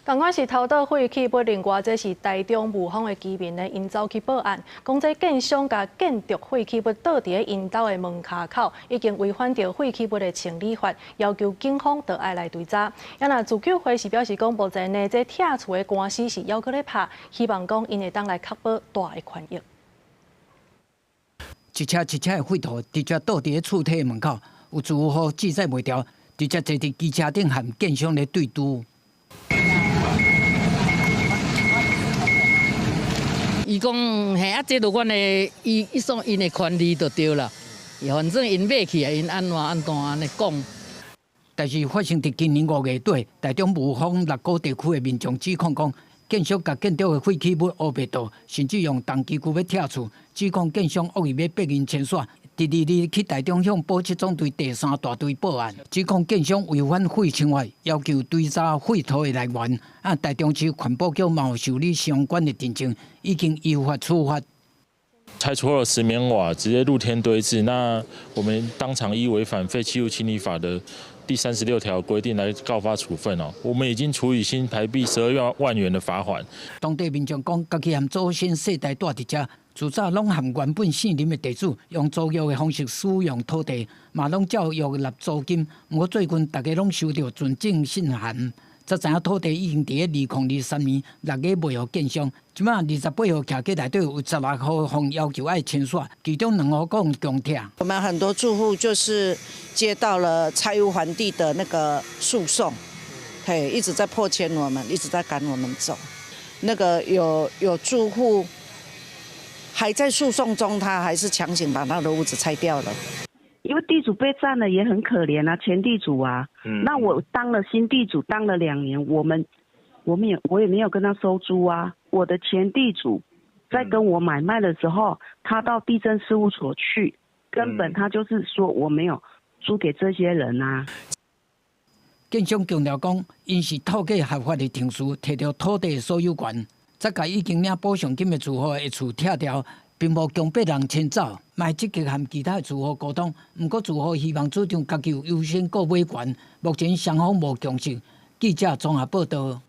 仝款是偷倒廢棄物，另外這是台中霧峰的居民呢，𪜶走去報案，講這建商共建築廢棄物倒佇咧𪜶兜的門跤口，已經違反著廢棄物的清理法，要求警方著愛來追查。啊，若自救會是表示講，目前呢，這拆厝的官司是猶閣咧拍，希望講𪜶會當來確保大的權益。一車一車的廢土直接倒佇咧厝體的門口，有住戶記載袂牢，直接坐佇機車頂和建商咧對賭。伊講嘿啊，這著阮的，伊伊算𪜶的權利就對啦。反正𪜶買去啊，𪜶按怎按怎按呢講。但是發生佇今年5月底，台中霧峰六股地區的民眾指控講，建商共建築的廢棄物烏白倒，甚至用重機具欲拆厝，指控建商惡意欲逼𪜶遷徙。第二日去台中鄉保七總隊第三大隊報案，指控建商違反廢清法，要求追查廢土的來源。啊，台中市環保局嘛有受理相關的陳情，已經依法處罰。拆除了石棉瓦，直接露天堆置，那我們當場依違反廢棄物清理法的第36條規定來告發處分哦。我們已經處以新台幣12萬元的罰款。當地民眾講，家己和祖先世代蹛佇遮，自早攏和原本姓林的地主用租約的方式使用土地，嘛攏照約納租金。毋過最近逐家攏收著存證信函，才知影土地已經佇咧2023年6月賣予建商。這擺28號徛家內底有16戶予要求愛遷徙，其中兩戶講強拆。我們很多住戶就是接到了拆屋還地的那個訴訟，嘿，一直在迫遷我們，一直在趕我們走。那個有住戶還在訴訟中，他還是強行把他的屋子拆掉了。因為地主被佔了也很可憐啊，前地主啊。那我當了新地主，當了2年，我也沒有跟他收租啊。我的前地主在跟我買賣的時候，他到地政事務所去，根本他就是說我沒有租給這些人啊。建商強調講，𪜶是透過合法的程序提著土地所有權，才共已經領補償金的住戶的厝拆掉，並無強迫人遷走，嘛會積極和其他住戶溝通。毋過住戶希望主張家己有優先購買權，目前雙方無共識。記者綜合報道。